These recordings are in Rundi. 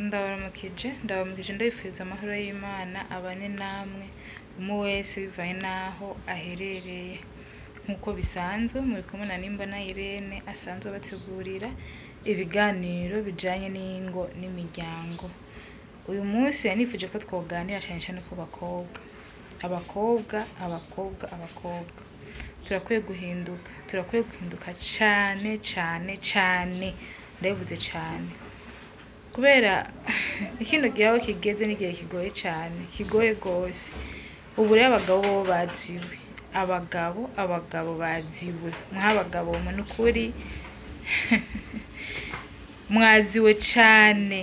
Ndabaramukije, ndabaramukije, ndabifuriza amahoro y'Imana abane namwe, umwe wese bivanye n'aho aherereye. Nk'uko bisanzwe muri kumwe na Nimbona Irene asanzwe abategurira ibiganiro bijanye n'ingo n'imiryango. Uyu munsi nifuje ko twoganira cane cane ku bakobwa. Abakobwa, abakobwa, abakobwa. Turakwiye guhinduka, turakwiye guhinduka cane cane cane, ndabivuze cane. Kubera kino gihe aho kigeze n'igihe kigoye cane, kigoye gose. Ubu rero abagabo bobo baziwe, abagabo, abagabo baziwe. Mw'abagabo mwe nukuri mwaziwe cane.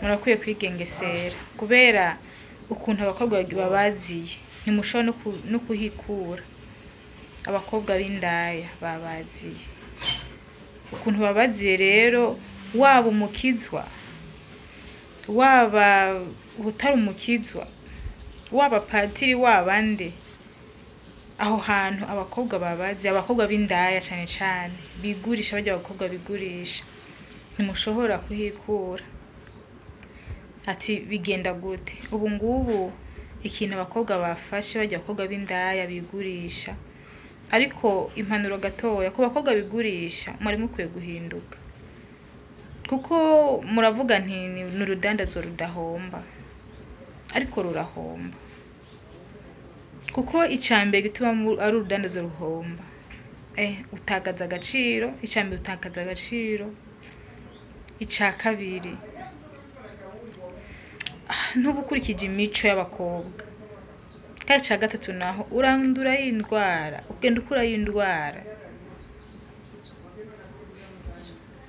Murakwiye kwigengesera kubera ukuntu abakobwa babaziye, ntimushobora no kuhikura. Abakobwa b'indaya babaziye. Ukuntu babaziye rero, waba umukizwa, waba utari umukizwa, waba patiri, waba nde, aho hantu abakobwa babaziye, abakobwa b'indaya cane cane, bigurisha, barya abakobwa bigurisha, ntimushobora kuhikura. Ati bigenda gute? Ubu ngubu ikintu abakobwa bafashe, barya abakobwa b'indaya bigurisha, ariko impanuro gatoya ku bakobwa bigurisha, mwari mukwiye guhinduka. Kuko muravuga nti ni urudandazwa rudahomba, ariko rurahomba. Kuko icambere gituma ari urudandazwa ruhomba, utakaza agaciro, icambere utakaza agaciro, ica kabiri ntuba ukurikije imico y'abakobwa. Kandi ica gatatu naho urandura y'indwara, ugenda ukurayo indwara.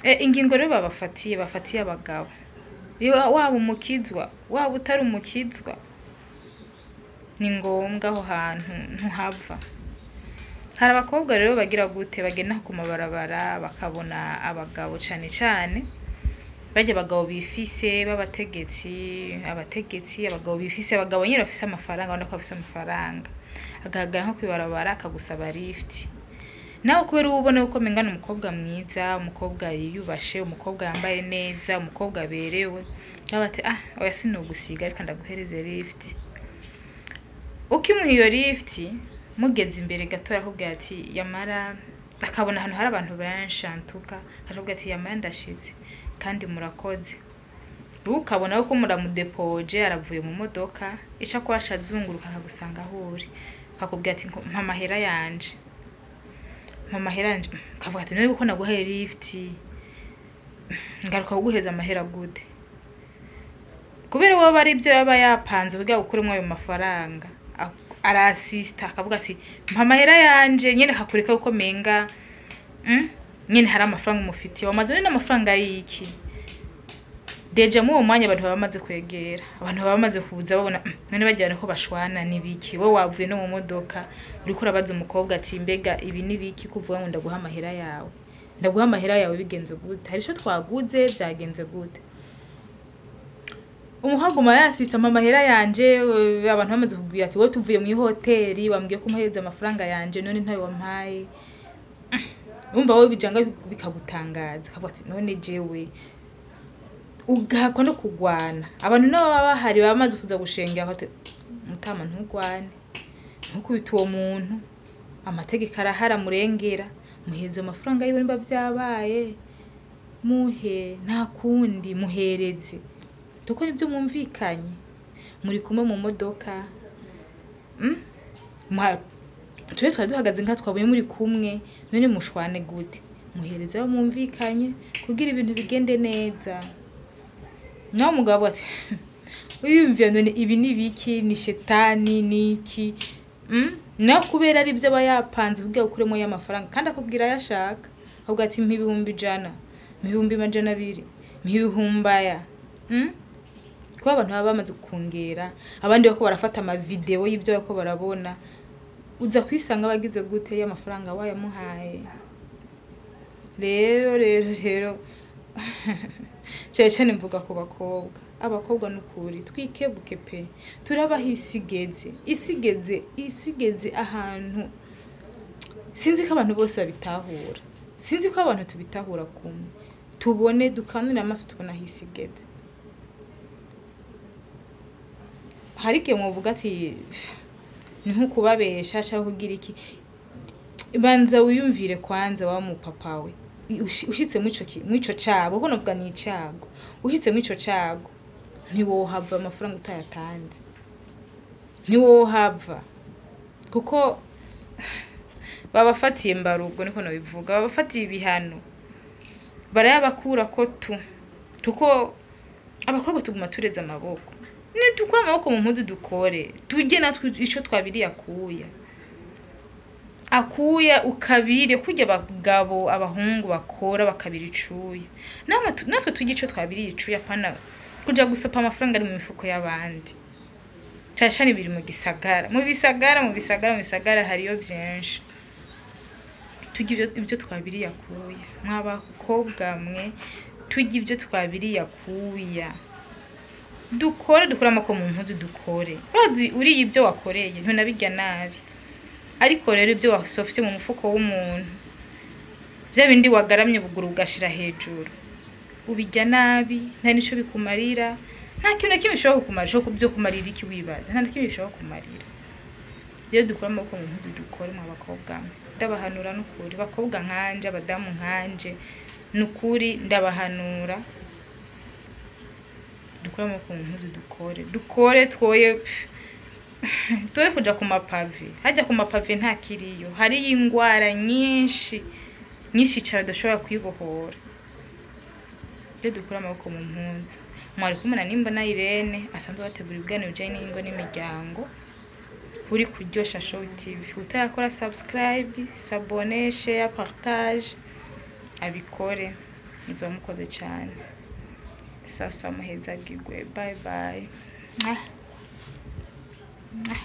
Ingingo rero babafatiye, bafatiye abagabo, waba umukizwa, waba utari umukizwa, ni ngombwa aho hantu ntuhava. Hari abakobwa rero bagira gute, bagenda ku mabarabara bakabona abagabo cane cane, barya abagabo bifise b'abategetsi, abategetsi, abagabo bifise, abagabo nyene bafise amafaranga, ubona ko bafise amafaranga, agahagarara nko kw'ibarabara akagusaba lift. Nawe kubera uba ubona yuko umenga ni umukobwa mwiza, umukobwa yiyubashe, umukobwa yambaye neza, umukobwa aberewe, nawe ati ah oya sinogusiga reka ndaguhereze lift. Ukimuha iyo lift, mugeze imbere gatoya akubwira ati yamara, akabona ahantu hari abantu benshi antuka, akakubwira ati yamara ndashitse kandi murakoze. Wowe ukabona ko muramudepoje, aravuye mu modoka, ico akora aca azunguruka akagusanga aho uri, akakubwira ati mpa amahera yanje, mpa amahera yanje. Ukavuga ati none ko naguhaye lift, ngaruka kuguhereza amahera gute? Kubera wowe ari ivyo yaba yapanze kugira ukuremwo ayo mafaranga, arasista akavuga ati mpa amahera yanje, nyene akakureka uko menga, nyene hari amafaranga umufitiye, wamaze none amafaranga y'iki? Deja muri uwo mwanya abantu baba bamaze kwegera, abantu baba bamaze kuza babona, none barya ko bashwana n'ibiki? Wowe wavuye no mu modoka, uriko urabaza umukobwa ati mbega ibi n'ibiki kuvuga ngo ndaguha amahera yawe? Ndaguha amahera yawe bigenze gute? Hari ico twaguze vyagenze gute? Umuhaguma yasista mpa amahera yanje, abantu bamaze kugwira ati wowe tuvuye mu hoteli wambwiye ko umuhereza amafaranga yanje none ntayo wampaye. Umva wowe bijanga bikagutangaza, ukavuga ati none jewe ugahakwa no kugwana. Abantu nabo baba bahari baba bamaze kuza gushengera bati mutama ntugwane, ntukubite uwo muntu, amategeko arahari amurengera, muhereze amafaranga yiwe nimba vyabaye, muhe nta kundi muhereze, kuko nivyo mwumvikanye, muri kumwe mu modoka, twe twari duhagaze nka twabonye muri kumwe, none mushwane gute? Muhereze ayo mwumvikanye kugira ibintu bigende neza. Nawe umugabo ati wiyumviye none ibi ni biki, ni shetani niki? Nawe kubera ari byo aba yapanze kugira ukuremo y'amafaranga, kandi akubwira ayo ashaka, akubwira ati mpa 100,000, mpa 200,000, mpa ibihumbi aya. Kuba abantu baba bamaze kungera, abandi bako barafata ama video y'ibyo bako barabona, uza kwisanga bagize gute y'amafaranga wayamuhaye. Rero rero rero cyane cyane mvuga ku bakobwa, abakobwa nukuri twikebuke pe, turabaho isigeze, isigeze, isigeze ahantu sinzi ko abantu bose babitahura, sinzi ko abantu tubitahura kumwe. Tubone, dukanure amaso, tubona aho isi igeze. Hari igihe mwovuga ati ni nko kubabesha cyangwa kugira iki. Banza wiyumvire kwanza wa mu papa we, ushitse mw'ico cago, kuko novuga ni icago, ushitse mw'ico cago ntiwohava amafaranga utayatanze, ntiwohava, kuko babafatiye mbarugo, niko nabivuga, babafatiye ibihano, barayabakura ko tu, kuko abakobwa tuguma tureze amaboko. Nidukure amaboko mu mpuzu, dukore, turye natwe ico twabiriye akuya. Akuya ukabire kurya abagabo, abahungu bakora bakabira icuya, natwe turye ico twabiriye icuya, apana kuja gusopa amafaranga ari mu mifuko y'abandi. Cane biri mu gisagara, mu bisagara, mu bisagara, mu bisagara hariyo vyinshi. Turye ibyo twabiriye akuya, mw'abakobwa mwe, turye ibyo twabiriye akuya, dukore, dukure amaboko mu mpuzu, dukore. Urazi uriye ibyo wakoreye ntunabirya nabi, ariko rero ibyo wasofye mu mufuko w'umuntu, bya bindi wagaramye buguru ugashira hejuru, ubirya nabi, nta nico bikumarira, nta kintu na kimwe bishobora kukumarira. Ushobora byo kumarira iki wibaza? Nta na kimwe bishobora kumarira. Rero dukure amaboko mu mpuzu, dukore, mwa bakobwa mwe. Ndabahanura n'ukuri, bakobwa nkanje, abadamu nkanje, n'ukuri ndabahanura, dukure amaboko mu mpuzu, dukore, dukore, twoye kuja ku mapave. Hajya ku mapave nta kiriyo, hariyo ingwara nyinshi nyinshi cane udashobora kwibohora. Iyo dukure amaboko mu mpuzu. Mwari kumwe na Nimba na Irene, asanzwe bategura ibiganiro bijanye n'ingo n'imiryango uri Kuryosha Show TV. Utarakora subscribe, s'abonner, share, partage, abikore, muzoba mukoze cane. Sawa sawa, muhezagirwe, bye bye. Mwah. Mwah.